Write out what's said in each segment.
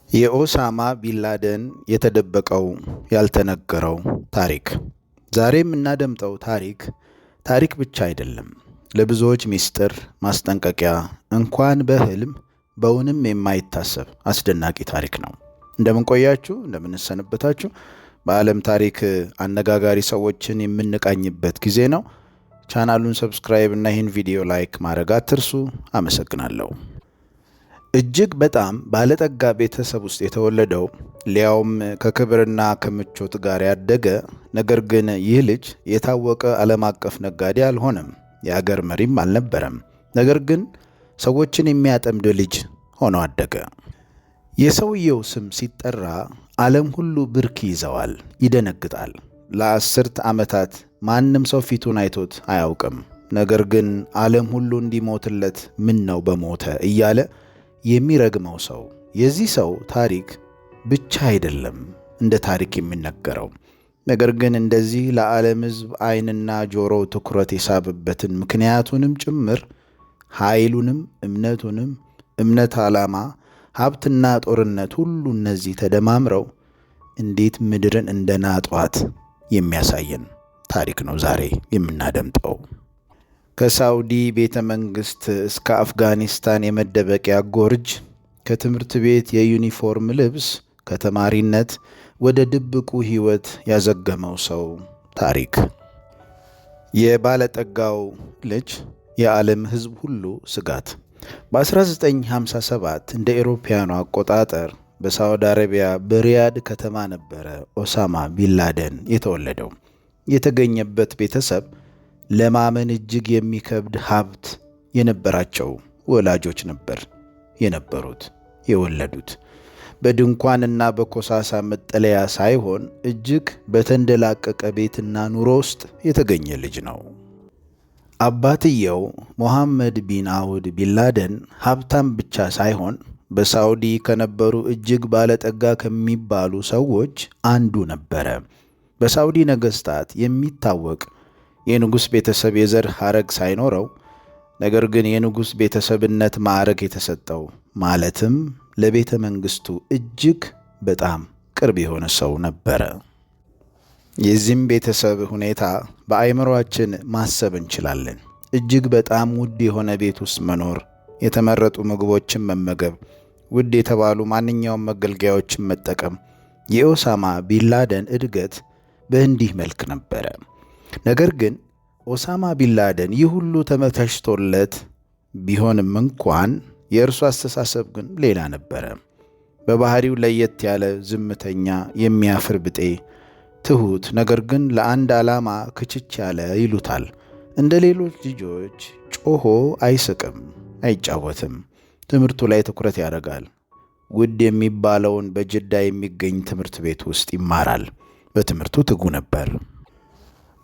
የኦሳማ ቢንላደን የተደበቀው ያልተነገረው ታሪክ። ዛሬ የምናደምጠው ታሪክ ታሪክ ብቻ አይደለም። ለብዙዎች ሚስጥር፣ ማስጠንቀቂያ፣ እንኳን በህልም በእውንም የማይታሰብ አስደናቂ ታሪክ ነው። እንደምን ቆያችሁ? እንደምንሰነበታችሁ? በዓለም ታሪክ አነጋጋሪ ሰዎችን የምንቃኝበት ጊዜ ነው። ቻናሉን subscribe እና ይህን ቪዲዮ like ማድረግ አትርሱ። አመሰግናለሁ። እጅግ በጣም ባለጠጋ ቤተሰብ ውስጥ የተወለደው፣ ሊያውም ከክብርና ከምቾት ጋር ያደገ፣ ነገር ግን ይህ ልጅ የታወቀ ዓለም አቀፍ ነጋዴ አልሆነም፣ የአገር መሪም አልነበረም። ነገር ግን ሰዎችን የሚያጠምድ ልጅ ሆኖ አደገ። የሰውየው ስም ሲጠራ ዓለም ሁሉ ብርክ ይዘዋል፣ ይደነግጣል። ለአስርት ዓመታት ማንም ሰው ፊቱን አይቶት አያውቅም። ነገር ግን ዓለም ሁሉ እንዲሞትለት ምን ነው በሞተ እያለ የሚረግመው ሰው። የዚህ ሰው ታሪክ ብቻ አይደለም እንደ ታሪክ የሚነገረው። ነገር ግን እንደዚህ ለዓለም ሕዝብ ዓይንና ጆሮ ትኩረት የሳበበትን ምክንያቱንም ጭምር፣ ኃይሉንም፣ እምነቱንም፣ እምነት፣ ዓላማ፣ ሀብትና ጦርነት ሁሉ እነዚህ ተደማምረው እንዴት ምድርን እንደናጧት የሚያሳየን ታሪክ ነው ዛሬ የምናደምጠው። ከሳውዲ ቤተ መንግሥት እስከ አፍጋኒስታን የመደበቂያ gorge፣ ከትምህርት ቤት የዩኒፎርም ልብስ ከተማሪነት ወደ ድብቁ ሕይወት ያዘገመው ሰው ታሪክ። የባለጠጋው ልጅ፣ የዓለም ሕዝብ ሁሉ ስጋት። በ1957 እንደ ኤሮፓያኑ አቆጣጠር በሳውዲ አረቢያ በሪያድ ከተማ ነበረ ኦሳማ ቢንላደን የተወለደው። የተገኘበት ቤተሰብ ለማመን እጅግ የሚከብድ ሀብት የነበራቸው ወላጆች ነበር የነበሩት የወለዱት። በድንኳንና በኮሳሳ መጠለያ ሳይሆን እጅግ በተንደላቀቀ ቤትና ኑሮ ውስጥ የተገኘ ልጅ ነው። አባትየው ሞሐመድ ቢን አውድ ቢንላደን ሀብታም ብቻ ሳይሆን በሳውዲ ከነበሩ እጅግ ባለጠጋ ከሚባሉ ሰዎች አንዱ ነበረ። በሳውዲ ነገሥታት የሚታወቅ የንጉሥ ቤተሰብ የዘር ሐረግ ሳይኖረው፣ ነገር ግን የንጉሥ ቤተሰብነት ማዕረግ የተሰጠው፣ ማለትም ለቤተ መንግሥቱ እጅግ በጣም ቅርብ የሆነ ሰው ነበረ። የዚህም ቤተሰብ ሁኔታ በአእምሯችን ማሰብ እንችላለን። እጅግ በጣም ውድ የሆነ ቤት ውስጥ መኖር፣ የተመረጡ ምግቦችን መመገብ፣ ውድ የተባሉ ማንኛውም መገልገያዎችን መጠቀም። የኦሳማ ቢንላደን እድገት በእንዲህ መልክ ነበረ። ነገር ግን ኦሳማ ቢንላደን ይህ ሁሉ ተመቻችቶለት ቢሆንም እንኳን የእርሱ አስተሳሰብ ግን ሌላ ነበረ። በባህሪው ለየት ያለ፣ ዝምተኛ፣ የሚያፍር ብጤ፣ ትሁት፣ ነገር ግን ለአንድ ዓላማ ክችች ያለ ይሉታል። እንደ ሌሎች ልጆች ጮሆ አይስቅም፣ አይጫወትም። ትምህርቱ ላይ ትኩረት ያደርጋል። ውድ የሚባለውን በጅዳ የሚገኝ ትምህርት ቤት ውስጥ ይማራል። በትምህርቱ ትጉ ነበር።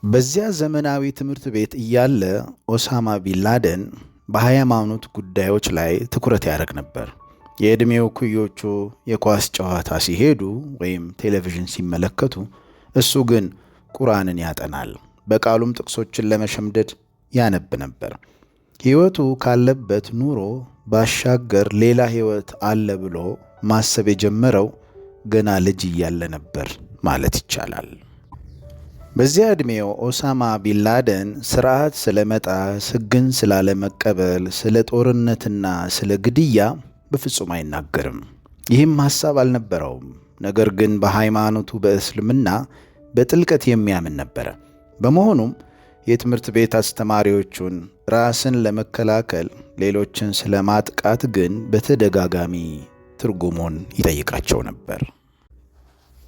በዚያ ዘመናዊ ትምህርት ቤት እያለ ኦሳማ ቢንላደን በሃይማኖት ጉዳዮች ላይ ትኩረት ያደርግ ነበር። የዕድሜው እኩዮቹ የኳስ ጨዋታ ሲሄዱ ወይም ቴሌቪዥን ሲመለከቱ፣ እሱ ግን ቁርአንን ያጠናል። በቃሉም ጥቅሶችን ለመሸምደድ ያነብ ነበር። ሕይወቱ ካለበት ኑሮ ባሻገር ሌላ ሕይወት አለ ብሎ ማሰብ የጀመረው ገና ልጅ እያለ ነበር ማለት ይቻላል። በዚያ ዕድሜው ኦሳማ ቢንላደን ስርዓት ስለ መጣስ፣ ሕግን ስላለመቀበል፣ ስለ ጦርነትና ስለ ግድያ በፍጹም አይናገርም። ይህም ሐሳብ አልነበረውም። ነገር ግን በሃይማኖቱ በእስልምና በጥልቀት የሚያምን ነበረ። በመሆኑም የትምህርት ቤት አስተማሪዎቹን ራስን ለመከላከል፣ ሌሎችን ስለ ማጥቃት ግን በተደጋጋሚ ትርጉሙን ይጠይቃቸው ነበር።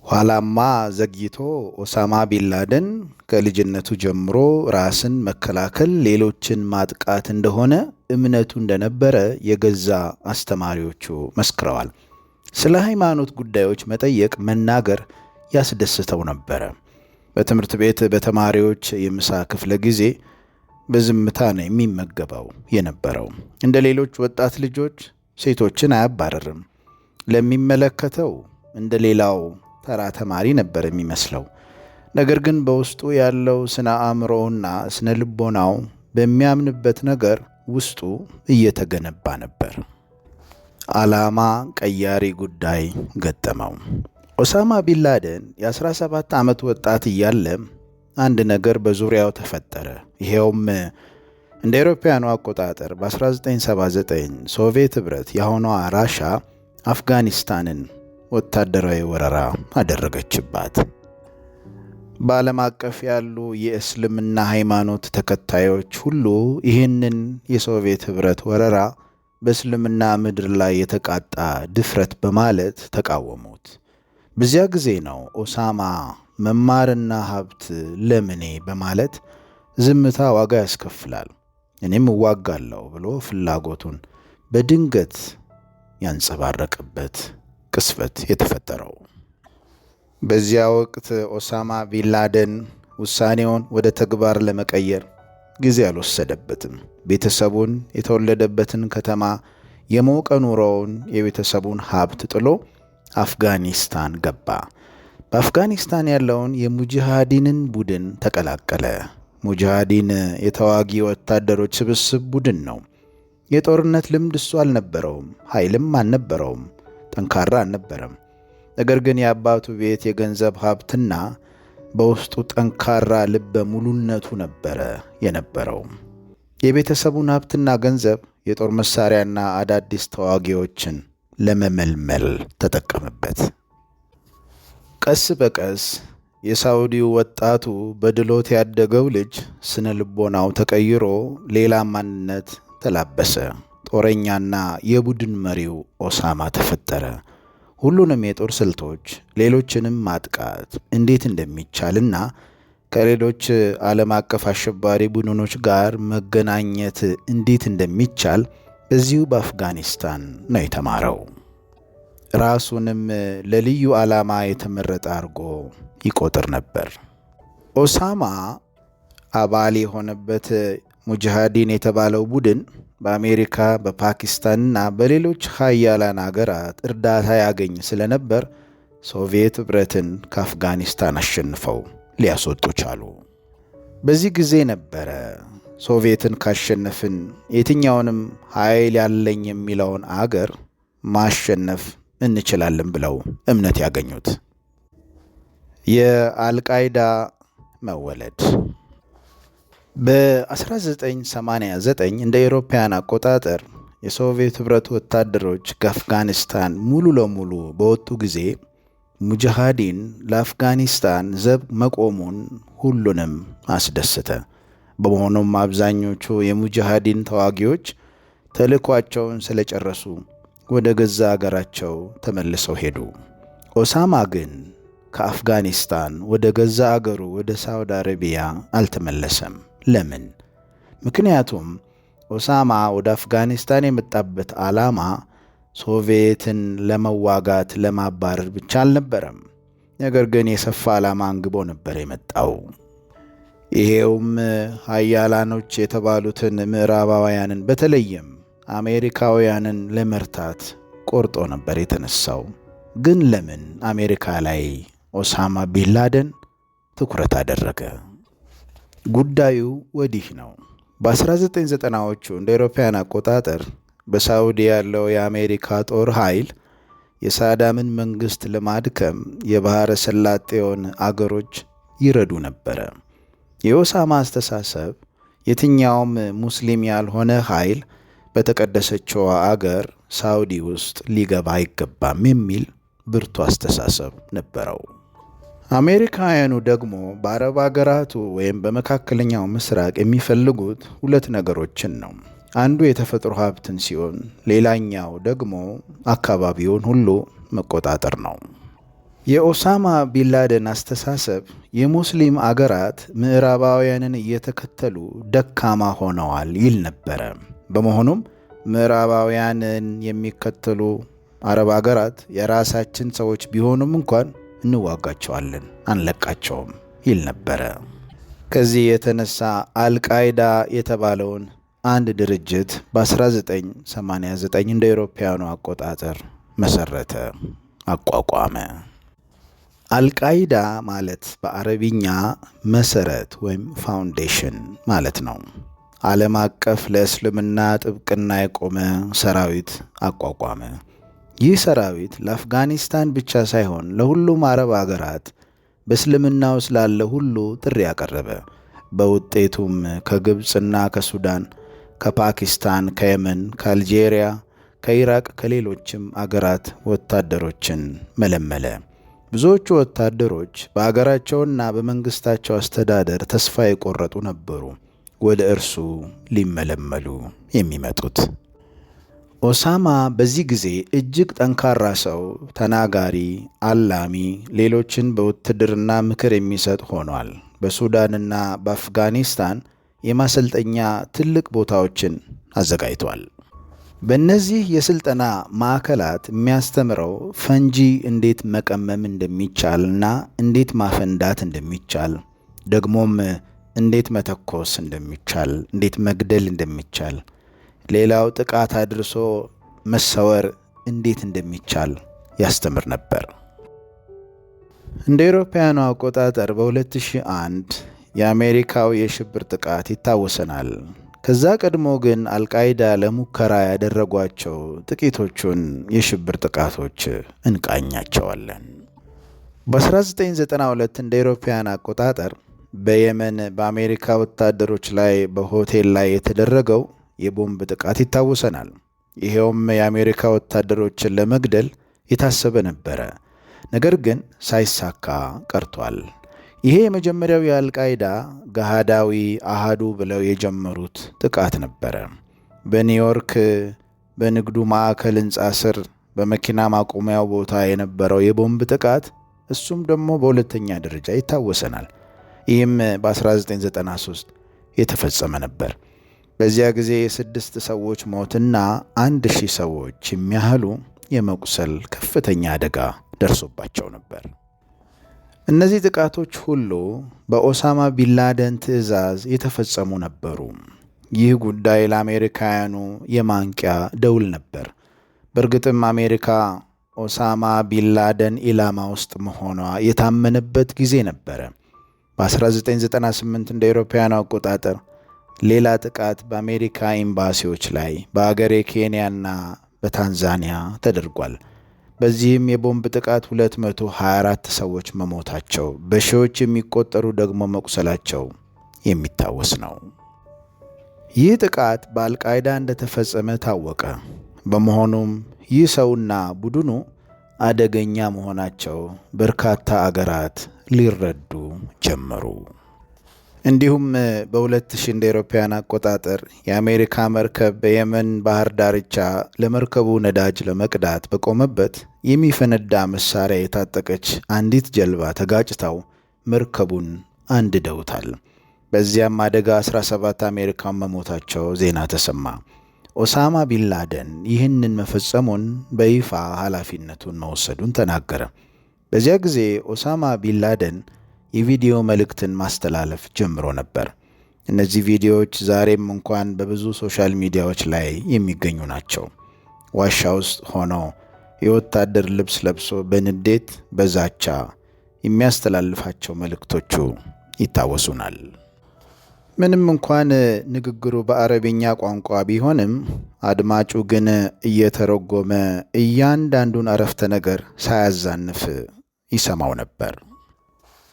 ኋላማ ዘግይቶ ኦሳማ ቢንላደን ከልጅነቱ ጀምሮ ራስን መከላከል ሌሎችን ማጥቃት እንደሆነ እምነቱ እንደነበረ የገዛ አስተማሪዎቹ መስክረዋል። ስለ ሃይማኖት ጉዳዮች መጠየቅ፣ መናገር ያስደስተው ነበረ። በትምህርት ቤት በተማሪዎች የምሳ ክፍለ ጊዜ በዝምታ ነው የሚመገበው የነበረው። እንደ ሌሎች ወጣት ልጆች ሴቶችን አያባረርም። ለሚመለከተው እንደ ሌላው ተራ ተማሪ ነበር የሚመስለው። ነገር ግን በውስጡ ያለው ስነ አእምሮውና ስነ ልቦናው በሚያምንበት ነገር ውስጡ እየተገነባ ነበር። ዓላማ ቀያሪ ጉዳይ ገጠመው። ኦሳማ ቢንላደን የ17 ዓመት ወጣት እያለ አንድ ነገር በዙሪያው ተፈጠረ። ይሄውም እንደ አውሮፓውያኑ አቆጣጠር በ1979 ሶቪየት ኅብረት፣ የአሁኗ ራሻ፣ አፍጋኒስታንን ወታደራዊ ወረራ አደረገችባት። በዓለም አቀፍ ያሉ የእስልምና ሃይማኖት ተከታዮች ሁሉ ይህንን የሶቪየት ኅብረት ወረራ በእስልምና ምድር ላይ የተቃጣ ድፍረት በማለት ተቃወሙት። በዚያ ጊዜ ነው ኦሳማ መማርና ሀብት ለምኔ በማለት፣ ዝምታ ዋጋ ያስከፍላል፣ እኔም እዋጋለሁ ብሎ ፍላጎቱን በድንገት ያንጸባረቀበት ቅስፈት የተፈጠረው። በዚያ ወቅት ኦሳማ ቢንላደን ውሳኔውን ወደ ተግባር ለመቀየር ጊዜ አልወሰደበትም። ቤተሰቡን፣ የተወለደበትን ከተማ፣ የሞቀ ኑሮውን፣ የቤተሰቡን ሀብት ጥሎ አፍጋኒስታን ገባ። በአፍጋኒስታን ያለውን የሙጃሃዲንን ቡድን ተቀላቀለ። ሙጃሃዲን የተዋጊ ወታደሮች ስብስብ ቡድን ነው። የጦርነት ልምድ እሱ አልነበረውም፣ ኃይልም አልነበረውም፣ ጠንካራ አልነበረም። ነገር ግን የአባቱ ቤት የገንዘብ ሀብትና በውስጡ ጠንካራ ልበ ሙሉነቱ ነበረ የነበረው። የቤተሰቡን ሀብትና ገንዘብ የጦር መሳሪያና አዳዲስ ተዋጊዎችን ለመመልመል ተጠቀመበት። ቀስ በቀስ የሳውዲው ወጣቱ በድሎት ያደገው ልጅ ስነ ልቦናው ተቀይሮ ሌላ ማንነት ተላበሰ። ጦረኛና የቡድን መሪው ኦሳማ ተፈጠረ። ሁሉንም የጦር ስልቶች፣ ሌሎችንም ማጥቃት እንዴት እንደሚቻልና ከሌሎች ዓለም አቀፍ አሸባሪ ቡድኖች ጋር መገናኘት እንዴት እንደሚቻል እዚሁ በአፍጋኒስታን ነው የተማረው። ራሱንም ለልዩ ዓላማ የተመረጠ አድርጎ ይቆጥር ነበር። ኦሳማ አባል የሆነበት ሙጃሃዲን የተባለው ቡድን በአሜሪካ፣ በፓኪስታንና በሌሎች ሀያላን አገራት እርዳታ ያገኝ ስለነበር ሶቪየት ኅብረትን ከአፍጋኒስታን አሸንፈው ሊያስወጡ ቻሉ። በዚህ ጊዜ ነበረ ሶቪየትን ካሸነፍን የትኛውንም ኃይል ያለኝ የሚለውን አገር ማሸነፍ እንችላለን ብለው እምነት ያገኙት። የአልቃይዳ መወለድ። በ1989 እንደ አውሮፓውያን አቆጣጠር የሶቪየት ኅብረት ወታደሮች ከአፍጋኒስታን ሙሉ ለሙሉ በወጡ ጊዜ ሙጃሃዲን ለአፍጋኒስታን ዘብ መቆሙን ሁሉንም አስደሰተ። በመሆኑም አብዛኞቹ የሙጃሃዲን ተዋጊዎች ተልዕኳቸውን ስለጨረሱ ወደ ገዛ አገራቸው ተመልሰው ሄዱ። ኦሳማ ግን ከአፍጋኒስታን ወደ ገዛ አገሩ ወደ ሳውዲ አረቢያ አልተመለሰም። ለምን? ምክንያቱም ኦሳማ ወደ አፍጋኒስታን የመጣበት ዓላማ ሶቪየትን ለመዋጋት፣ ለማባረር ብቻ አልነበረም። ነገር ግን የሰፋ ዓላማ አንግቦ ነበር የመጣው። ይሄውም ሀያላኖች የተባሉትን ምዕራባውያንን፣ በተለይም አሜሪካውያንን ለመርታት ቆርጦ ነበር የተነሳው። ግን ለምን አሜሪካ ላይ ኦሳማ ቢንላደን ትኩረት አደረገ? ጉዳዩ ወዲህ ነው። በ1990ዎቹ እንደ አውሮፓውያን አቆጣጠር በሳዑዲ ያለው የአሜሪካ ጦር ኃይል የሳዳምን መንግስት ለማድከም የባሕረ ሰላጤውን አገሮች ይረዱ ነበረ። የኦሳማ አስተሳሰብ የትኛውም ሙስሊም ያልሆነ ኃይል በተቀደሰችው አገር ሳውዲ ውስጥ ሊገባ አይገባም የሚል ብርቱ አስተሳሰብ ነበረው። አሜሪካውያኑ ደግሞ በአረብ አገራቱ ወይም በመካከለኛው ምስራቅ የሚፈልጉት ሁለት ነገሮችን ነው። አንዱ የተፈጥሮ ሀብትን ሲሆን፣ ሌላኛው ደግሞ አካባቢውን ሁሉ መቆጣጠር ነው። የኦሳማ ቢንላደን አስተሳሰብ የሙስሊም አገራት ምዕራባውያንን እየተከተሉ ደካማ ሆነዋል ይል ነበረ። በመሆኑም ምዕራባውያንን የሚከተሉ አረብ አገራት የራሳችን ሰዎች ቢሆኑም እንኳን እንዋጋቸዋለን፣ አንለቃቸውም ይል ነበረ። ከዚህ የተነሳ አልቃይዳ የተባለውን አንድ ድርጅት በ1989 እንደ አውሮፓውያኑ አቆጣጠር መሰረተ፣ አቋቋመ። አልቃይዳ ማለት በአረብኛ መሰረት ወይም foundation ማለት ነው። ዓለም አቀፍ ለእስልምና ጥብቅና የቆመ ሰራዊት አቋቋመ። ይህ ሰራዊት ለአፍጋኒስታን ብቻ ሳይሆን ለሁሉም አረብ አገራት በእስልምናው ስላለ ሁሉ ጥሪ አቀረበ። በውጤቱም ከግብፅና ከሱዳን፣ ከፓኪስታን፣ ከየመን፣ ከአልጄሪያ፣ ከኢራቅ፣ ከሌሎችም አገራት ወታደሮችን መለመለ። ብዙዎቹ ወታደሮች በአገራቸውና በመንግስታቸው አስተዳደር ተስፋ የቆረጡ ነበሩ ወደ እርሱ ሊመለመሉ የሚመጡት። ኦሳማ በዚህ ጊዜ እጅግ ጠንካራ ሰው፣ ተናጋሪ፣ አላሚ፣ ሌሎችን በውትድርና ምክር የሚሰጥ ሆኗል። በሱዳንና በአፍጋኒስታን የማሰልጠኛ ትልቅ ቦታዎችን አዘጋጅቷል። በእነዚህ የስልጠና ማዕከላት የሚያስተምረው ፈንጂ እንዴት መቀመም እንደሚቻል እና እንዴት ማፈንዳት እንደሚቻል፣ ደግሞም እንዴት መተኮስ እንደሚቻል፣ እንዴት መግደል እንደሚቻል፣ ሌላው ጥቃት አድርሶ መሰወር እንዴት እንደሚቻል ያስተምር ነበር። እንደ አውሮፓውያኑ አቆጣጠር በ2001 የአሜሪካው የሽብር ጥቃት ይታወሰናል። ከዛ ቀድሞ ግን አልቃይዳ ለሙከራ ያደረጓቸው ጥቂቶቹን የሽብር ጥቃቶች እንቃኛቸዋለን። በ1992 እንደ አውሮፓውያን አቆጣጠር በየመን በአሜሪካ ወታደሮች ላይ በሆቴል ላይ የተደረገው የቦምብ ጥቃት ይታወሰናል። ይሄውም የአሜሪካ ወታደሮችን ለመግደል የታሰበ ነበረ። ነገር ግን ሳይሳካ ቀርቷል። ይሄ የመጀመሪያው የአልቃይዳ ገሃዳዊ አሃዱ ብለው የጀመሩት ጥቃት ነበረ። በኒውዮርክ በንግዱ ማዕከል ሕንፃ ስር በመኪና ማቆሚያው ቦታ የነበረው የቦምብ ጥቃት እሱም ደግሞ በሁለተኛ ደረጃ ይታወሰናል። ይህም በ1993 የተፈጸመ ነበር። በዚያ ጊዜ የስድስት ሰዎች ሞትና 1000 ሰዎች የሚያህሉ የመቁሰል ከፍተኛ አደጋ ደርሶባቸው ነበር። እነዚህ ጥቃቶች ሁሉ በኦሳማ ቢንላደን ትዕዛዝ የተፈጸሙ ነበሩ። ይህ ጉዳይ ለአሜሪካውያኑ የማንቂያ ደውል ነበር። በእርግጥም አሜሪካ ኦሳማ ቢንላደን ኢላማ ውስጥ መሆኗ የታመነበት ጊዜ ነበረ። በ1998 እንደ አውሮፓውያኑ አቆጣጠር ሌላ ጥቃት በአሜሪካ ኤምባሲዎች ላይ በአገሬ ኬንያና በታንዛኒያ ተደርጓል። በዚህም የቦምብ ጥቃት 224 ሰዎች መሞታቸው፣ በሺዎች የሚቆጠሩ ደግሞ መቁሰላቸው የሚታወስ ነው። ይህ ጥቃት በአልቃይዳ እንደተፈጸመ ታወቀ። በመሆኑም ይህ ሰውና ቡድኑ አደገኛ መሆናቸው በርካታ አገራት ሊረዱ ጀመሩ። እንዲሁም በ2000 እንደ አውሮፓውያን አቆጣጠር የአሜሪካ መርከብ በየመን ባህር ዳርቻ ለመርከቡ ነዳጅ ለመቅዳት በቆመበት የሚፈነዳ መሳሪያ የታጠቀች አንዲት ጀልባ ተጋጭተው መርከቡን አንድደውታል። በዚያም አደጋ 17 አሜሪካን መሞታቸው ዜና ተሰማ። ኦሳማ ቢንላደን ይህንን መፈጸሙን በይፋ ኃላፊነቱን መውሰዱን ተናገረ። በዚያ ጊዜ ኦሳማ ቢንላደን የቪዲዮ መልእክትን ማስተላለፍ ጀምሮ ነበር። እነዚህ ቪዲዮዎች ዛሬም እንኳን በብዙ social ሚዲያዎች ላይ የሚገኙ ናቸው። ዋሻ ውስጥ ሆኖ የወታደር ልብስ ለብሶ በንዴት በዛቻ የሚያስተላልፋቸው መልእክቶቹ ይታወሱናል። ምንም እንኳን ንግግሩ በአረብኛ ቋንቋ ቢሆንም አድማጩ ግን እየተረጎመ እያንዳንዱን አረፍተ ነገር ሳያዛንፍ ይሰማው ነበር።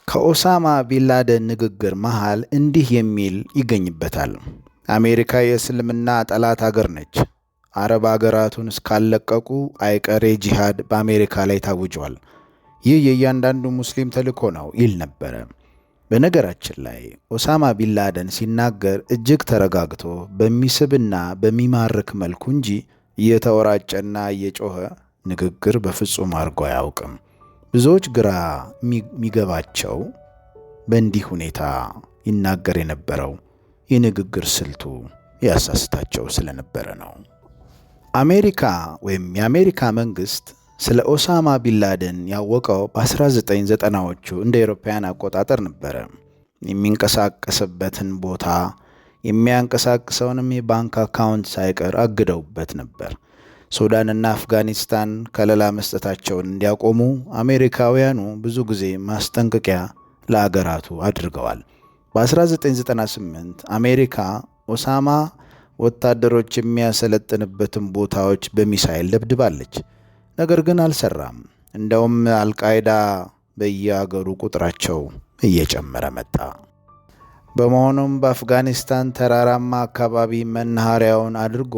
ከኦሳማ ቢንላደን ንግግር መሃል እንዲህ የሚል ይገኝበታል። አሜሪካ የእስልምና ጠላት አገር ነች። አረብ አገራቱን እስካለቀቁ አይቀሬ ጂሃድ በአሜሪካ ላይ ታውጇል። ይህ የእያንዳንዱ ሙስሊም ተልእኮ ነው ይል ነበረ። በነገራችን ላይ ኦሳማ ቢንላደን ሲናገር እጅግ ተረጋግቶ በሚስብና በሚማርክ መልኩ እንጂ እየተወራጨና እየጮኸ ንግግር በፍጹም አድርጎ አያውቅም። ብዙዎች ግራ የሚገባቸው በእንዲህ ሁኔታ ይናገር የነበረው የንግግር ስልቱ ያሳስታቸው ስለነበረ ነው። አሜሪካ ወይም የአሜሪካ መንግስት ስለ ኦሳማ ቢንላደን ያወቀው በ1990ዎቹ እንደ አውሮፓውያን አቆጣጠር ነበረ። የሚንቀሳቀስበትን ቦታ የሚያንቀሳቅሰውንም የባንክ አካውንት ሳይቀር አግደውበት ነበር። ሱዳንና አፍጋኒስታን ከለላ መስጠታቸውን እንዲያቆሙ አሜሪካውያኑ ብዙ ጊዜ ማስጠንቀቂያ ለአገራቱ አድርገዋል። በ1998 አሜሪካ ኦሳማ ወታደሮች የሚያሰለጥንበትን ቦታዎች በሚሳይል ደብድባለች። ነገር ግን አልሰራም። እንደውም አልቃይዳ በየአገሩ ቁጥራቸው እየጨመረ መጣ። በመሆኑም በአፍጋኒስታን ተራራማ አካባቢ መናኸሪያውን አድርጎ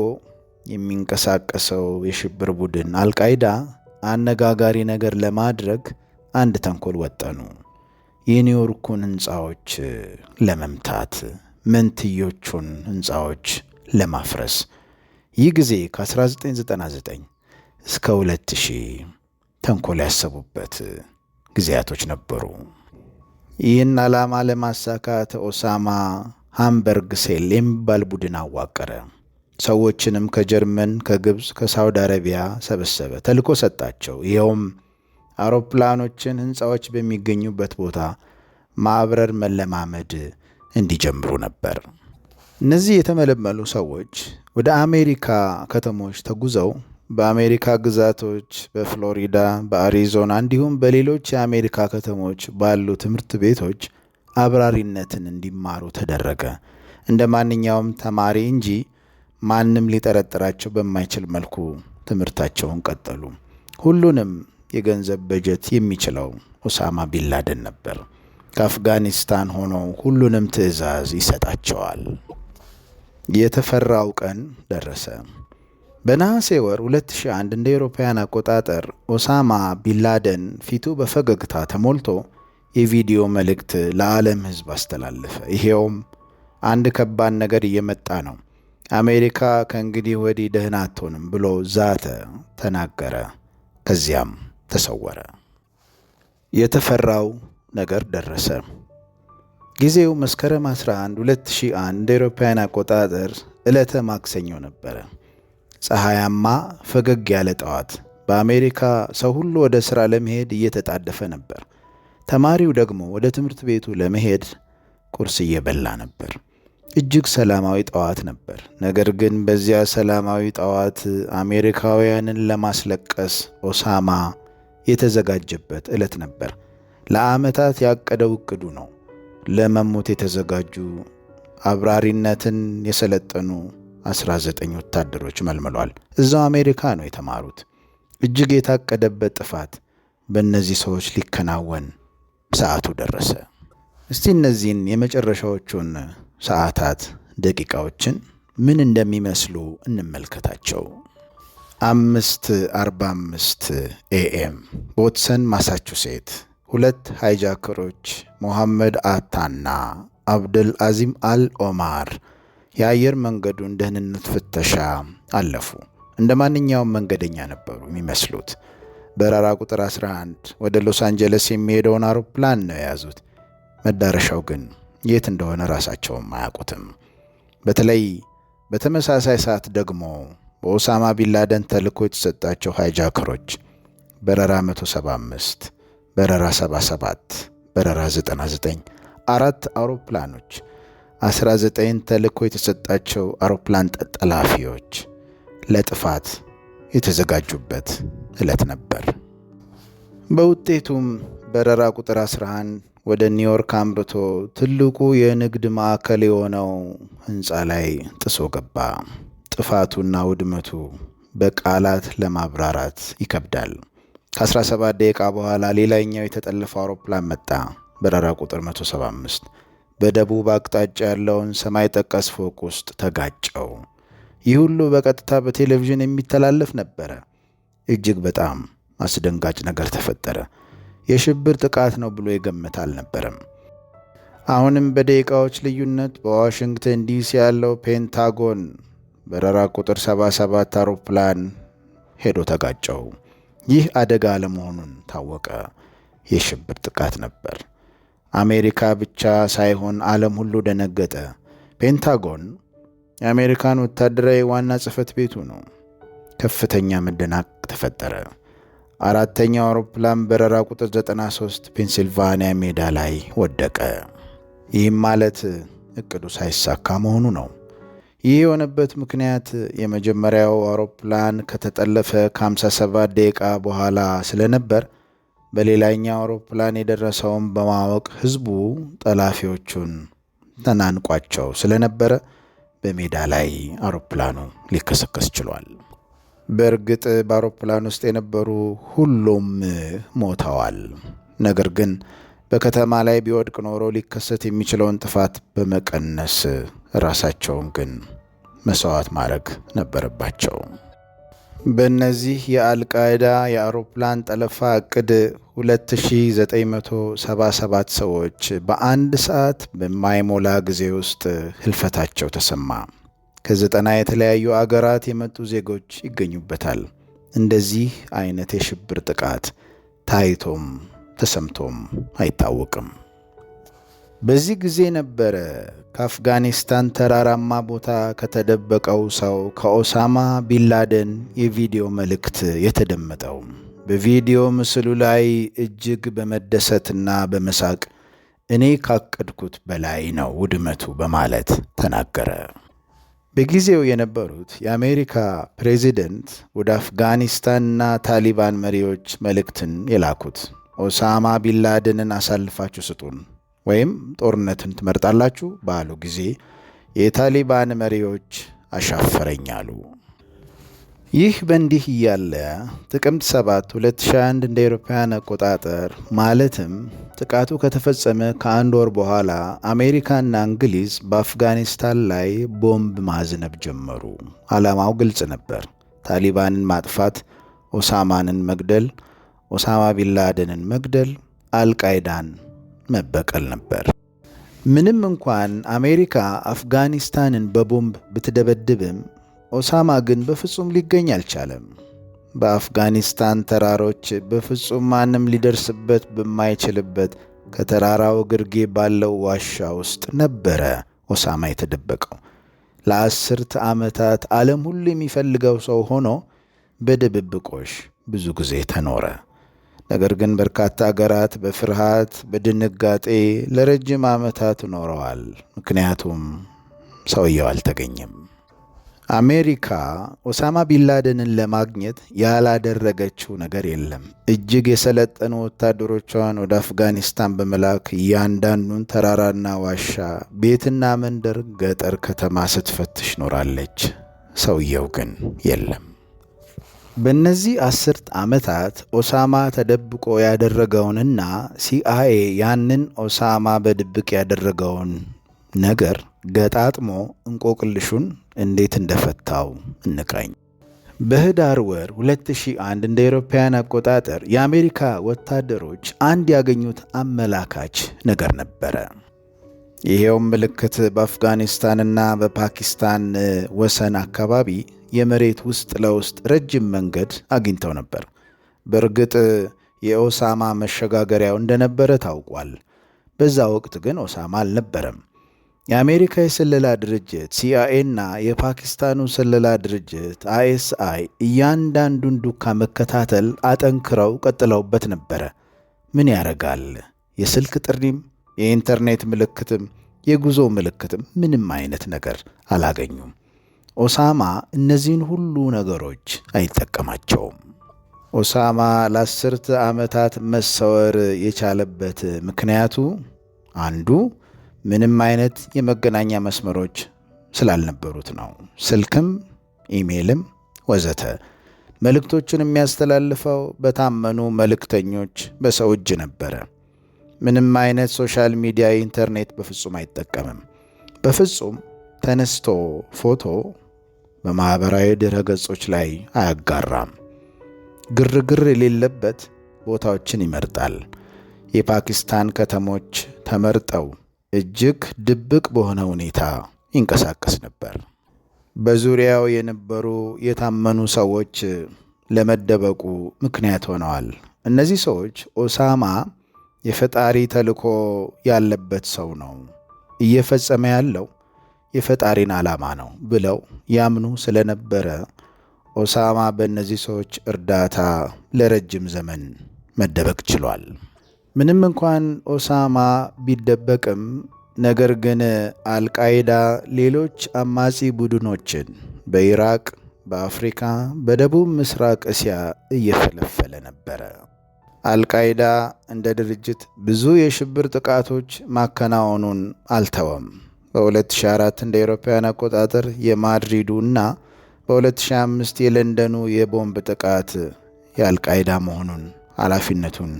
የሚንቀሳቀሰው የሽብር ቡድን አልቃይዳ አነጋጋሪ ነገር ለማድረግ አንድ ተንኮል ወጠኑ። የኒውዮርኩን ሕንፃዎች ለመምታት፣ መንትዮቹን ሕንፃዎች ለማፍረስ። ይህ ጊዜ ከ1999 እስከ 2000 ተንኮል ያሰቡበት ጊዜያቶች ነበሩ። ይህን ዓላማ ለማሳካት ኦሳማ ሃምበርግ ሴል የሚባል ቡድን አዋቀረ። ሰዎችንም ከጀርመን፣ ከግብፅ፣ ከሳውዲ አረቢያ ሰበሰበ። ተልዕኮ ሰጣቸው። ይኸውም አውሮፕላኖችን ሕንፃዎች በሚገኙበት ቦታ ማብረር መለማመድ እንዲጀምሩ ነበር። እነዚህ የተመለመሉ ሰዎች ወደ አሜሪካ ከተሞች ተጉዘው በአሜሪካ ግዛቶች በፍሎሪዳ፣ በአሪዞና እንዲሁም በሌሎች የአሜሪካ ከተሞች ባሉ ትምህርት ቤቶች አብራሪነትን እንዲማሩ ተደረገ። እንደ ማንኛውም ተማሪ እንጂ ማንም ሊጠረጥራቸው በማይችል መልኩ ትምህርታቸውን ቀጠሉ። ሁሉንም የገንዘብ በጀት የሚችለው ኦሳማ ቢንላደን ነበር። ከአፍጋኒስታን ሆኖ ሁሉንም ትዕዛዝ ይሰጣቸዋል። የተፈራው ቀን ደረሰ። በነሐሴ ወር 2001 እንደ አውሮፓውያን አቆጣጠር ኦሳማ ቢንላደን ፊቱ በፈገግታ ተሞልቶ የቪዲዮ መልእክት ለዓለም ሕዝብ አስተላለፈ። ይሄውም አንድ ከባድ ነገር እየመጣ ነው፣ አሜሪካ ከእንግዲህ ወዲህ ደህና አትሆንም ብሎ ዛተ፣ ተናገረ። ከዚያም ተሰወረ። የተፈራው ነገር ደረሰ። ጊዜው መስከረም 11 2001 እንደ አውሮፓውያን አቆጣጠር ዕለተ ማክሰኞ ነበረ። ፀሐያማ ፈገግ ያለ ጠዋት። በአሜሪካ ሰው ሁሉ ወደ ሥራ ለመሄድ እየተጣደፈ ነበር። ተማሪው ደግሞ ወደ ትምህርት ቤቱ ለመሄድ ቁርስ እየበላ ነበር። እጅግ ሰላማዊ ጠዋት ነበር። ነገር ግን በዚያ ሰላማዊ ጠዋት አሜሪካውያንን ለማስለቀስ ኦሳማ የተዘጋጀበት ዕለት ነበር። ለዓመታት ያቀደው እቅዱ ነው። ለመሞት የተዘጋጁ አብራሪነትን የሰለጠኑ 19 ወታደሮች መልምሏል። እዛው አሜሪካ ነው የተማሩት። እጅግ የታቀደበት ጥፋት በእነዚህ ሰዎች ሊከናወን ሰዓቱ ደረሰ። እስቲ እነዚህን የመጨረሻዎቹን ሰዓታት፣ ደቂቃዎችን ምን እንደሚመስሉ እንመልከታቸው። 5:45 AM ቦስተን ማሳቹሴት፣ ሁለት hijacker ኦች ሞሐመድ አታና አብደል አዚም አል ኦማር የአየር መንገዱን ደህንነት ፍተሻ አለፉ። እንደ ማንኛውም መንገደኛ ነበሩ የሚመስሉት። በረራ ቁጥር 11 ወደ ሎስ አንጀለስ የሚሄደውን አውሮፕላን ነው የያዙት። መዳረሻው ግን የት እንደሆነ ራሳቸውም አያውቁትም። በተለይ በተመሳሳይ ሰዓት ደግሞ በኦሳማ ቢንላደን ተልዕኮ የተሰጣቸው hijacker ኦች በረራ 175፣ በረራ 77፣ በረራ 99፣ አራት አውሮፕላኖች፣ 19 ተልዕኮ የተሰጣቸው አውሮፕላን ጠላፊዎች ለጥፋት የተዘጋጁበት ዕለት ነበር። በውጤቱም በረራ ቁጥር 11 ወደ ኒውዮርክ አምርቶ ትልቁ የንግድ ማዕከል የሆነው ሕንፃ ላይ ጥሶ ገባ። ጥፋቱና ውድመቱ በቃላት ለማብራራት ይከብዳል። ከ17 ደቂቃ በኋላ ሌላኛው የተጠለፈው አውሮፕላን መጣ። በረራ ቁጥር 175 በደቡብ አቅጣጫ ያለውን ሰማይ ጠቀስ ፎቅ ውስጥ ተጋጨው። ይህ ሁሉ በቀጥታ በቴሌቪዥን የሚተላለፍ ነበረ። እጅግ በጣም አስደንጋጭ ነገር ተፈጠረ። የሽብር ጥቃት ነው ብሎ የገመተ አልነበረም። አሁንም በደቂቃዎች ልዩነት በዋሽንግተን ዲሲ ያለው ፔንታጎን በረራ ቁጥር 77 አውሮፕላን ሄዶ ተጋጨው። ይህ አደጋ አለመሆኑን ታወቀ። የሽብር ጥቃት ነበር። አሜሪካ ብቻ ሳይሆን ዓለም ሁሉ ደነገጠ። ፔንታጎን የአሜሪካን ወታደራዊ ዋና ጽሕፈት ቤቱ ነው። ከፍተኛ መደናቅ ተፈጠረ። አራተኛው አውሮፕላን በረራ ቁጥር 93 ፔንሲልቫኒያ ሜዳ ላይ ወደቀ። ይህም ማለት እቅዱ ሳይሳካ መሆኑ ነው። ይህ የሆነበት ምክንያት የመጀመሪያው አውሮፕላን ከተጠለፈ ከ57 ደቂቃ በኋላ ስለነበር በሌላኛው አውሮፕላን የደረሰውን በማወቅ ሕዝቡ ጠላፊዎቹን ተናንቋቸው ስለነበረ በሜዳ ላይ አውሮፕላኑ ሊከሰከስ ችሏል። በእርግጥ በአውሮፕላን ውስጥ የነበሩ ሁሉም ሞተዋል። ነገር ግን በከተማ ላይ ቢወድቅ ኖሮ ሊከሰት የሚችለውን ጥፋት በመቀነስ ራሳቸውን ግን መስዋዕት ማድረግ ነበረባቸው። በእነዚህ የአልቃይዳ የአውሮፕላን ጠለፋ ዕቅድ 2977 ሰዎች በአንድ ሰዓት በማይሞላ ጊዜ ውስጥ ህልፈታቸው ተሰማ። ከ90 የተለያዩ አገራት የመጡ ዜጎች ይገኙበታል። እንደዚህ አይነት የሽብር ጥቃት ታይቶም ተሰምቶም አይታወቅም። በዚህ ጊዜ ነበረ ከአፍጋኒስታን ተራራማ ቦታ ከተደበቀው ሰው ከኦሳማ ቢንላደን የቪዲዮ መልእክት የተደመጠው። በቪዲዮ ምስሉ ላይ እጅግ በመደሰትና በመሳቅ እኔ ካቀድኩት በላይ ነው ውድመቱ በማለት ተናገረ። በጊዜው የነበሩት የአሜሪካ ፕሬዚደንት ወደ አፍጋኒስታንና ታሊባን መሪዎች መልእክትን የላኩት ኦሳማ ቢንላደንን አሳልፋችሁ ስጡን ወይም ጦርነትን ትመርጣላችሁ ባሉ ጊዜ የታሊባን መሪዎች አሻፈረኝ አሉ። ይህ በእንዲህ እያለ ጥቅምት 7 2001 እንደ አውሮፓውያን አቆጣጠር፣ ማለትም ጥቃቱ ከተፈጸመ ከአንድ ወር በኋላ፣ አሜሪካና እንግሊዝ በአፍጋኒስታን ላይ ቦምብ ማዝነብ ጀመሩ። ዓላማው ግልጽ ነበር። ታሊባንን ማጥፋት፣ ኦሳማንን መግደል፣ ኦሳማ ቢንላደንን መግደል፣ አልቃይዳን መበቀል ነበር። ምንም እንኳን አሜሪካ አፍጋኒስታንን በቦምብ ብትደበድብም ኦሳማ ግን በፍጹም ሊገኝ አልቻለም። በአፍጋኒስታን ተራሮች በፍጹም ማንም ሊደርስበት በማይችልበት ከተራራው ግርጌ ባለው ዋሻ ውስጥ ነበረ ኦሳማ የተደበቀው። ለ10 ዓመታት ዓለም ሁሉ የሚፈልገው ሰው ሆኖ በድብብቆሽ ብዙ ጊዜ ተኖረ። ነገር ግን በርካታ አገራት በፍርሃት፣ በድንጋጤ ለረጅም ዓመታት ኖረዋል። ምክንያቱም ሰውየው አልተገኘም። አሜሪካ ኦሳማ ቢንላደንን ለማግኘት ያላደረገችው ነገር የለም። እጅግ የሰለጠኑ ወታደሮቿን ወደ አፍጋኒስታን በመላክ እያንዳንዱን ተራራና ዋሻ፣ ቤትና መንደር፣ ገጠር፣ ከተማ ስትፈትሽ ኖራለች። ሰውየው ግን የለም። በእነዚህ 10 ዓመታት ኦሳማ ተደብቆ ያደረገውንና ሲአይኤ ያንን ኦሳማ በድብቅ ያደረገውን ነገር ገጣጥሞ እንቆቅልሹን እንዴት እንደፈታው እንቃኝ። በህዳር ወር 2001 እንደ አውሮፓውያን አቆጣጠር የአሜሪካ ወታደሮች አንድ ያገኙት አመላካች ነገር ነበረ። ይሄውም ምልክት በአፍጋኒስታንና በፓኪስታን ወሰን አካባቢ የመሬት ውስጥ ለውስጥ ረጅም መንገድ አግኝተው ነበር። በእርግጥ የኦሳማ መሸጋገሪያው እንደነበረ ታውቋል። በዛ ወቅት ግን ኦሳማ አልነበረም። የአሜሪካ የስለላ ድርጅት ሲአይኤና የፓኪስታኑ ስለላ ድርጅት አይኤስአይ እያንዳንዱን ዱካ መከታተል አጠንክረው ቀጥለውበት ነበረ። ምን ያረጋል፣ የስልክ ጥሪም፣ የኢንተርኔት ምልክትም፣ የጉዞ ምልክትም ምንም አይነት ነገር አላገኙም። ኦሳማ እነዚህን ሁሉ ነገሮች አይጠቀማቸውም። ኦሳማ ለ10 ዓመታት መሰወር የቻለበት ምክንያቱ አንዱ ምንም አይነት የመገናኛ መስመሮች ስላልነበሩት ነው። ስልክም፣ ኢሜልም ወዘተ። መልእክቶቹን የሚያስተላልፈው በታመኑ መልእክተኞች በሰው እጅ ነበረ። ምንም አይነት social media፣ ኢንተርኔት በፍጹም አይጠቀምም። በፍጹም ተነስቶ ፎቶ በማኅበራዊ ድረ ገጾች ላይ አያጋራም። ግርግር የሌለበት ቦታዎችን ይመርጣል። የፓኪስታን ከተሞች ተመርጠው እጅግ ድብቅ በሆነ ሁኔታ ይንቀሳቀስ ነበር። በዙሪያው የነበሩ የታመኑ ሰዎች ለመደበቁ ምክንያት ሆነዋል። እነዚህ ሰዎች ኦሳማ የፈጣሪ ተልእኮ ያለበት ሰው ነው፣ እየፈጸመ ያለው የፈጣሪን ዓላማ ነው ብለው ያምኑ ስለነበረ ኦሳማ በእነዚህ ሰዎች እርዳታ ለረጅም ዘመን መደበቅ ችሏል። ምንም እንኳን ኦሳማ ቢደበቅም ነገር ግን አልቃይዳ ሌሎች አማጺ ቡድኖችን በኢራቅ፣ በአፍሪካ፣ በደቡብ ምስራቅ እስያ እየፈለፈለ ነበረ። አልቃይዳ እንደ ድርጅት ብዙ የሽብር ጥቃቶች ማከናወኑን አልተወም። በ2004 እንደ አውሮፓውያን አቆጣጠር የማድሪዱ እና በ2005 የለንደኑ የቦምብ ጥቃት የአልቃይዳ መሆኑን ኃላፊነቱን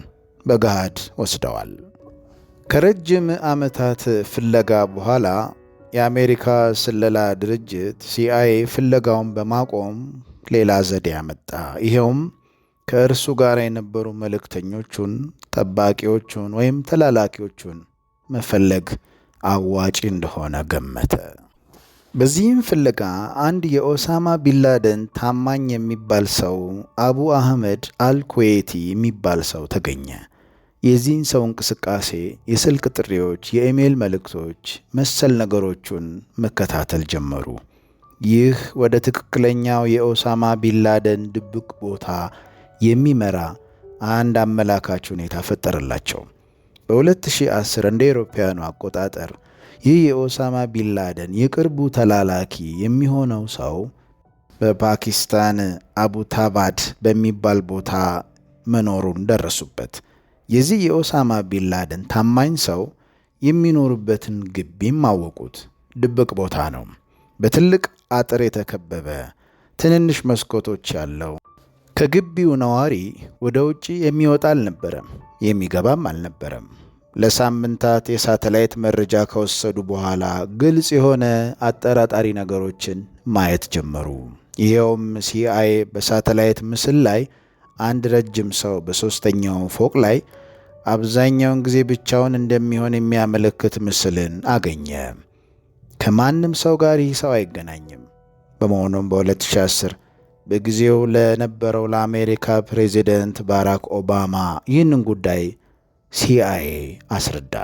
በገሃድ ወስደዋል። ከረጅም ዓመታት ፍለጋ በኋላ የአሜሪካ ስለላ ድርጅት ሲአይኤ ፍለጋውን በማቆም ሌላ ዘዴ አመጣ። ይኸውም ከእርሱ ጋር የነበሩ መልእክተኞቹን፣ ጠባቂዎቹን ወይም ተላላኪዎቹን መፈለግ አዋጪ እንደሆነ ገመተ። በዚህም ፍለጋ አንድ የኦሳማ ቢንላደን ታማኝ የሚባል ሰው አቡ አህመድ አልኩዌቲ የሚባል ሰው ተገኘ። የዚህን ሰው እንቅስቃሴ፣ የስልክ ጥሪዎች፣ የኢሜይል መልእክቶች፣ መሰል ነገሮቹን መከታተል ጀመሩ። ይህ ወደ ትክክለኛው የኦሳማ ቢንላደን ድብቅ ቦታ የሚመራ አንድ አመላካች ሁኔታ ፈጠረላቸው። በ2010 እንደ አውሮፓውያኑ አቆጣጠር ይህ የኦሳማ ቢንላደን የቅርቡ ተላላኪ የሚሆነው ሰው በፓኪስታን አቡታባድ በሚባል ቦታ መኖሩን ደረሱበት። የዚህ የኦሳማ ቢንላደን ታማኝ ሰው የሚኖርበትን ግቢም አወቁት። ድብቅ ቦታ ነው። በትልቅ አጥር የተከበበ፣ ትንንሽ መስኮቶች ያለው፣ ከግቢው ነዋሪ ወደ ውጭ የሚወጣ አልነበረም፣ የሚገባም አልነበረም። ለሳምንታት የሳተላይት መረጃ ከወሰዱ በኋላ ግልጽ የሆነ አጠራጣሪ ነገሮችን ማየት ጀመሩ። ይኸውም ሲአይኤ በሳተላይት ምስል ላይ አንድ ረጅም ሰው በሦስተኛው ፎቅ ላይ አብዛኛውን ጊዜ ብቻውን እንደሚሆን የሚያመለክት ምስልን አገኘ። ከማንም ሰው ጋር ይህ ሰው አይገናኝም። በመሆኑም በ2010 በጊዜው ለነበረው ለአሜሪካ ፕሬዚደንት ባራክ ኦባማ ይህንን ጉዳይ ሲአይኤ አስረዳ።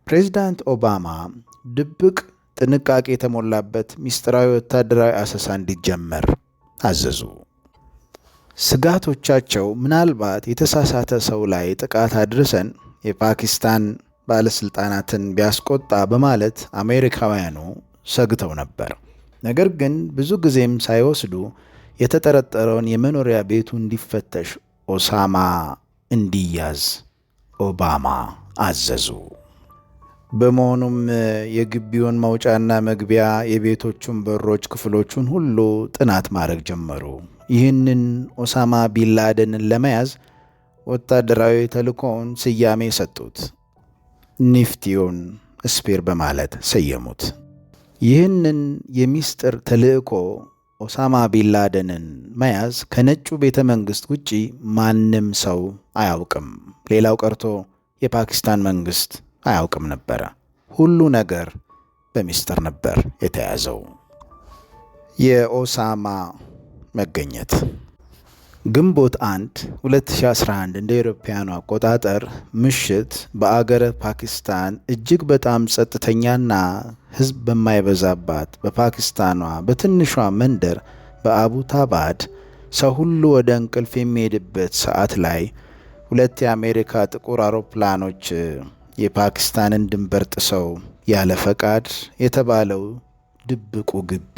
ፕሬዚዳንት ኦባማ ድብቅ ጥንቃቄ የተሞላበት ምስጢራዊ ወታደራዊ አሰሳ እንዲጀመር አዘዙ። ስጋቶቻቸው ምናልባት የተሳሳተ ሰው ላይ ጥቃት አድርሰን የፓኪስታን ባለስልጣናትን ቢያስቆጣ በማለት አሜሪካውያኑ ሰግተው ነበር። ነገር ግን ብዙ ጊዜም ሳይወስዱ የተጠረጠረውን የመኖሪያ ቤቱ እንዲፈተሽ፣ ኦሳማ እንዲያዝ ኦባማ አዘዙ። በመሆኑም የግቢውን መውጫና መግቢያ፣ የቤቶቹን በሮች፣ ክፍሎቹን ሁሉ ጥናት ማድረግ ጀመሩ። ይህንን ኦሳማ ቢንላደንን ለመያዝ ወታደራዊ ተልእኮውን ስያሜ ሰጡት። Neptune Spear በማለት ሰየሙት። ይህንን የሚስጥር ተልእኮ ኦሳማ ቢንላደንን መያዝ ከነጩ ቤተ መንግሥት ውጪ ማንም ሰው አያውቅም። ሌላው ቀርቶ የፓኪስታን መንግሥት አያውቅም ነበረ። ሁሉ ነገር በሚስጥር ነበር የተያዘው። የኦሳማ መገኘት ግንቦት 1 2011 እንደ አውሮፓውያኑ አቆጣጠር ምሽት በአገረ ፓኪስታን እጅግ በጣም ጸጥተኛና ሕዝብ በማይበዛባት በፓኪስታኗ በትንሿ መንደር በአቡታባድ ሰው ሁሉ ወደ እንቅልፍ የሚሄድበት ሰዓት ላይ ሁለት የአሜሪካ ጥቁር አውሮፕላኖች የፓኪስታንን ድንበር ጥሰው ያለ ፈቃድ የተባለው ድብቁ ግቢ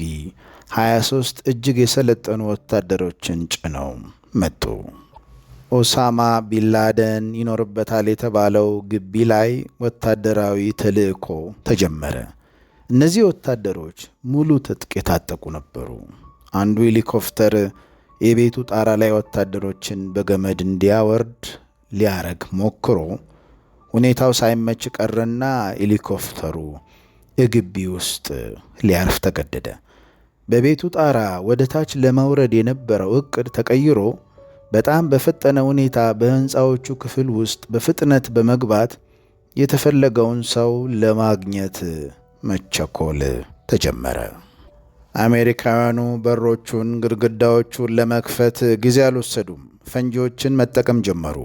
23 እጅግ የሰለጠኑ ወታደሮችን ጭነው መጡ። ኦሳማ ቢንላደን ይኖርበታል የተባለው ግቢ ላይ ወታደራዊ ተልዕኮ ተጀመረ። እነዚህ ወታደሮች ሙሉ ትጥቅ የታጠቁ ነበሩ። አንዱ ሄሊኮፕተር የቤቱ ጣራ ላይ ወታደሮችን በገመድ እንዲያወርድ ሊያረግ ሞክሮ ሁኔታው ሳይመች ቀረና ሄሊኮፕተሩ እግቢ ውስጥ ሊያርፍ ተገደደ። በቤቱ ጣራ ወደ ታች ለመውረድ የነበረው እቅድ ተቀይሮ በጣም በፈጠነ ሁኔታ በሕንፃዎቹ ክፍል ውስጥ በፍጥነት በመግባት የተፈለገውን ሰው ለማግኘት መቸኮል ተጀመረ። አሜሪካውያኑ በሮቹን፣ ግድግዳዎቹን ለመክፈት ጊዜ አልወሰዱም። ፈንጂዎችን መጠቀም ጀመሩ።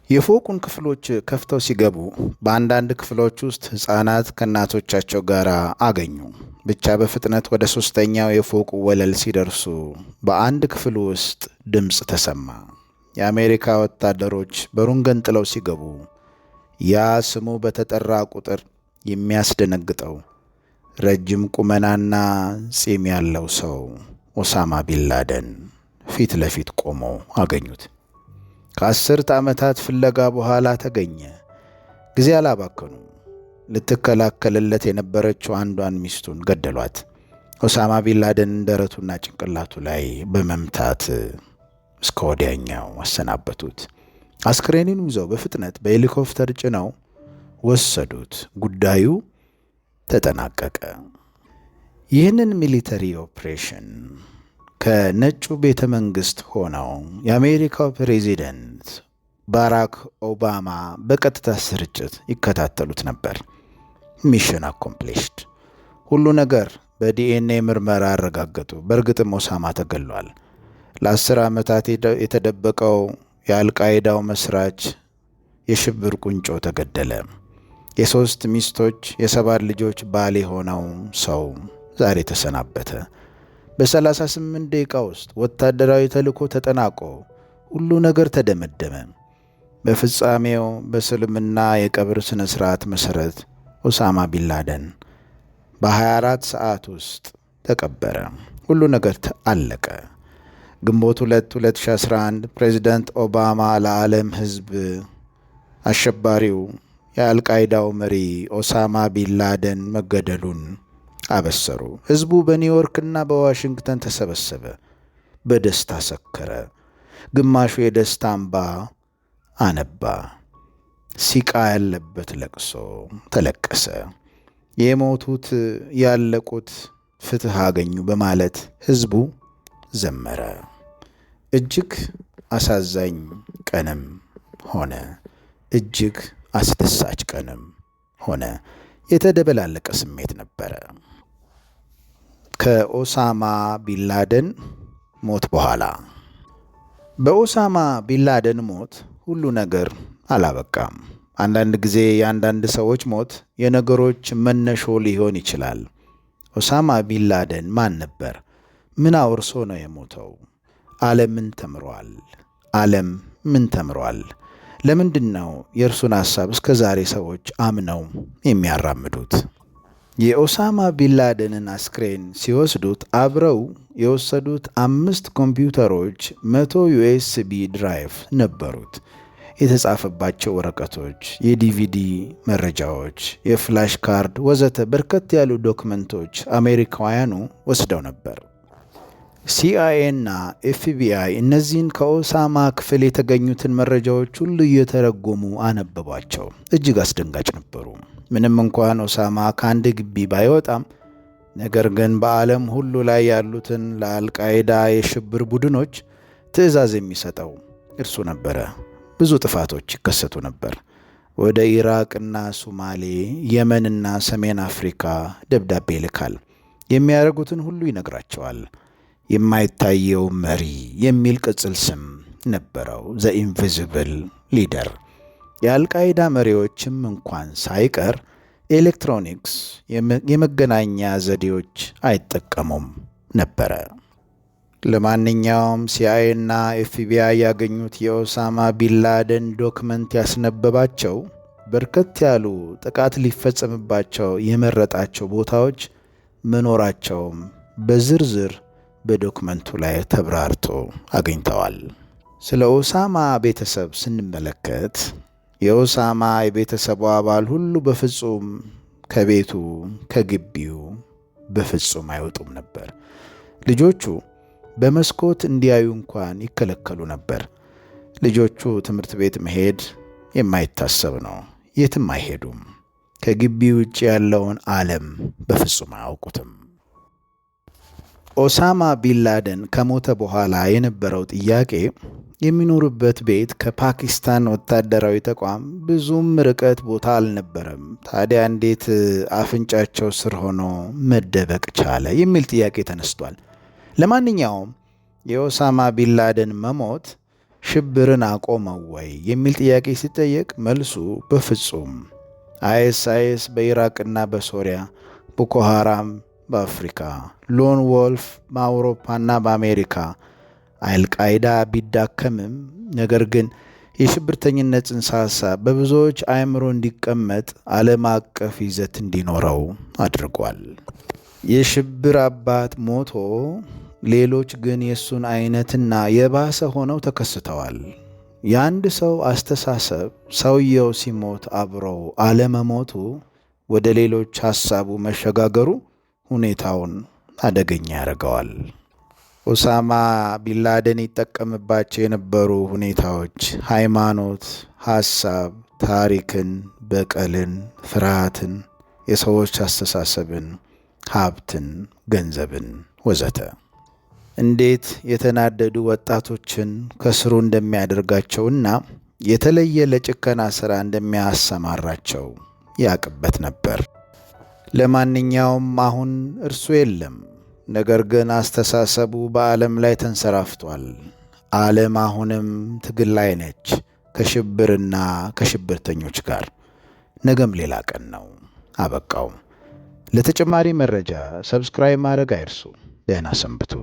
የፎቁን ክፍሎች ከፍተው ሲገቡ በአንዳንድ ክፍሎች ውስጥ ሕፃናት ከእናቶቻቸው ጋር አገኙ። ብቻ በፍጥነት ወደ ሦስተኛው የፎቁ ወለል ሲደርሱ በአንድ ክፍል ውስጥ ድምፅ ተሰማ። የአሜሪካ ወታደሮች በሩን ገንጥለው ሲገቡ ያ ስሙ በተጠራ ቁጥር የሚያስደነግጠው ረጅም ቁመናና ጺም ያለው ሰው ኦሳማ ቢንላደን ፊት ለፊት ቆሞ አገኙት። ከ10 ዓመታት ፍለጋ በኋላ ተገኘ። ጊዜ አላባከኑ። ልትከላከልለት የነበረችው አንዷን ሚስቱን ገደሏት። ኦሳማ ቢንላደንን ደረቱና ጭንቅላቱ ላይ በመምታት እስከ ወዲያኛው አሰናበቱት። አስክሬኑን ይዘው በፍጥነት በሄሊኮፕተር ጭነው ወሰዱት። ጉዳዩ ተጠናቀቀ። ይህንን military operation ከነጩ ቤተ መንግሥት ሆነው የአሜሪካው ፕሬዚደንት ባራክ ኦባማ በቀጥታ ስርጭት ይከታተሉት ነበር። Mission accomplished። ሁሉ ነገር በዲኤንኤ ምርመራ አረጋገጡ። በእርግጥም ኦሳማ ተገሏል። ለ10 ዓመታት የተደበቀው የአልቃይዳው መስራች፣ የሽብር ቁንጮ ተገደለ። የሶስት ሚስቶች፣ የሰባት ልጆች ባል የሆነው ሰው ዛሬ ተሰናበተ። በ38 ደቂቃ ውስጥ ወታደራዊ ተልዕኮ ተጠናቆ ሁሉ ነገር ተደመደመ። በፍጻሜው በእስልምና የቀብር ሥነ ሥርዓት መሠረት ኦሳማ ቢንላደን በ24 ሰዓት ውስጥ ተቀበረ። ሁሉ ነገር አለቀ። ግንቦት 2 2011 ፕሬዚደንት ኦባማ ለዓለም ሕዝብ አሸባሪው የአልቃይዳው መሪ ኦሳማ ቢንላደን መገደሉን አበሰሩ። ሕዝቡ በኒውዮርክና በዋሽንግተን ተሰበሰበ፣ በደስታ ሰከረ። ግማሹ የደስታ እምባ አነባ፣ ሲቃ ያለበት ለቅሶ ተለቀሰ። የሞቱት ያለቁት ፍትሕ አገኙ በማለት ሕዝቡ ዘመረ። እጅግ አሳዛኝ ቀንም ሆነ፣ እጅግ አስደሳች ቀንም ሆነ። የተደበላለቀ ስሜት ነበረ። ከኦሳማ ቢንላደን ሞት በኋላ፣ በኦሳማ ቢንላደን ሞት ሁሉ ነገር አላበቃም። አንዳንድ ጊዜ የአንዳንድ ሰዎች ሞት የነገሮች መነሾ ሊሆን ይችላል። ኦሳማ ቢንላደን ማን ነበር? ምን አውርሶ ነው የሞተው? ዓለም ምን ተምሯል? ዓለም ምን ተምሯል? ለምንድን ነው የእርሱን ሐሳብ እስከ ዛሬ ሰዎች አምነው የሚያራምዱት? የኦሳማ ቢንላደንን አስክሬን ሲወስዱት አብረው የወሰዱት አምስት ኮምፒውተሮች፣ 100 USB drive ነበሩት። የተጻፈባቸው ወረቀቶች፣ የዲቪዲ መረጃዎች፣ የ flash card ወዘተ በርከት ያሉ ዶክመንቶች አሜሪካውያኑ ወስደው ነበር። ሲአይኤ እና ኤፍቢአይ እነዚህን ከኦሳማ ክፍል የተገኙትን መረጃዎች ሁሉ እየተረጎሙ አነበቧቸው። እጅግ አስደንጋጭ ነበሩ። ምንም እንኳን ኦሳማ ከአንድ ግቢ ባይወጣም፣ ነገር ግን በዓለም ሁሉ ላይ ያሉትን ለአልቃይዳ የሽብር ቡድኖች ትዕዛዝ የሚሰጠው እርሱ ነበረ። ብዙ ጥፋቶች ይከሰቱ ነበር። ወደ ኢራቅና ሱማሌ፣ የመንና ሰሜን አፍሪካ ደብዳቤ ይልካል። የሚያደርጉትን ሁሉ ይነግራቸዋል። የማይታየው መሪ የሚል ቅጽል ስም ነበረው። The Invisible Leader። የአልቃይዳ መሪዎችም እንኳን ሳይቀር ኤሌክትሮኒክስ የመገናኛ ዘዴዎች አይጠቀሙም ነበረ። ለማንኛውም ሲአይኤ እና ኤፍቢአይ ያገኙት የኦሳማ ቢንላደን ዶክመንት ያስነበባቸው በርከት ያሉ ጥቃት ሊፈጸምባቸው የመረጣቸው ቦታዎች መኖራቸውም በዝርዝር በዶክመንቱ ላይ ተብራርቶ አግኝተዋል። ስለ ኦሳማ ቤተሰብ ስንመለከት የኦሳማ የቤተሰቡ አባል ሁሉ በፍጹም ከቤቱ፣ ከግቢው በፍጹም አይወጡም ነበር። ልጆቹ በመስኮት እንዲያዩ እንኳን ይከለከሉ ነበር። ልጆቹ ትምህርት ቤት መሄድ የማይታሰብ ነው። የትም አይሄዱም። ከግቢ ውጭ ያለውን ዓለም በፍጹም አያውቁትም። ኦሳማ ቢንላደን ከሞተ በኋላ የነበረው ጥያቄ የሚኖሩበት ቤት ከፓኪስታን ወታደራዊ ተቋም ብዙም ርቀት ቦታ አልነበረም። ታዲያ እንዴት አፍንጫቸው ስር ሆኖ መደበቅ ቻለ የሚል ጥያቄ ተነስቷል። ለማንኛውም የኦሳማ ቢንላደን መሞት ሽብርን አቆመው ወይ የሚል ጥያቄ ሲጠየቅ መልሱ በፍጹም። አይኤስአይኤስ በኢራቅና በሶሪያ፣ ቦኮ ሃራም በአፍሪካ፣ Lone Wolf በአውሮፓና በአሜሪካ፣ አልቃይዳ ቢዳከምም ነገር ግን የሽብርተኝነት ጽንሰ ሐሳብ በብዙዎች አእምሮ እንዲቀመጥ፣ ዓለም አቀፍ ይዘት እንዲኖረው አድርጓል። የሽብር አባት ሞቶ ሌሎች ግን የእሱን አይነትና የባሰ ሆነው ተከስተዋል። የአንድ ሰው አስተሳሰብ ሰውየው ሲሞት አብሮ አለመሞቱ ወደ ሌሎች ሐሳቡ መሸጋገሩ ሁኔታውን አደገኛ ያደርገዋል። ኦሳማ ቢንላደን ይጠቀምባቸው የነበሩ ሁኔታዎች ሃይማኖት፣ ሐሳብ፣ ታሪክን፣ በቀልን፣ ፍርሃትን፣ የሰዎች አስተሳሰብን፣ ሀብትን፣ ገንዘብን ወዘተ እንዴት የተናደዱ ወጣቶችን ከስሩ እንደሚያደርጋቸውና የተለየ ለጭከና ሥራ እንደሚያሰማራቸው ያቅበት ነበር። ለማንኛውም አሁን እርሱ የለም። ነገር ግን አስተሳሰቡ በዓለም ላይ ተንሰራፍቷል። ዓለም አሁንም ትግል ላይ ነች፣ ከሽብርና ከሽብርተኞች ጋር። ነገም ሌላ ቀን ነው። አበቃው። ለተጨማሪ መረጃ subscribe ማድረግ አይርሱ። ደህና ሰንብቱ።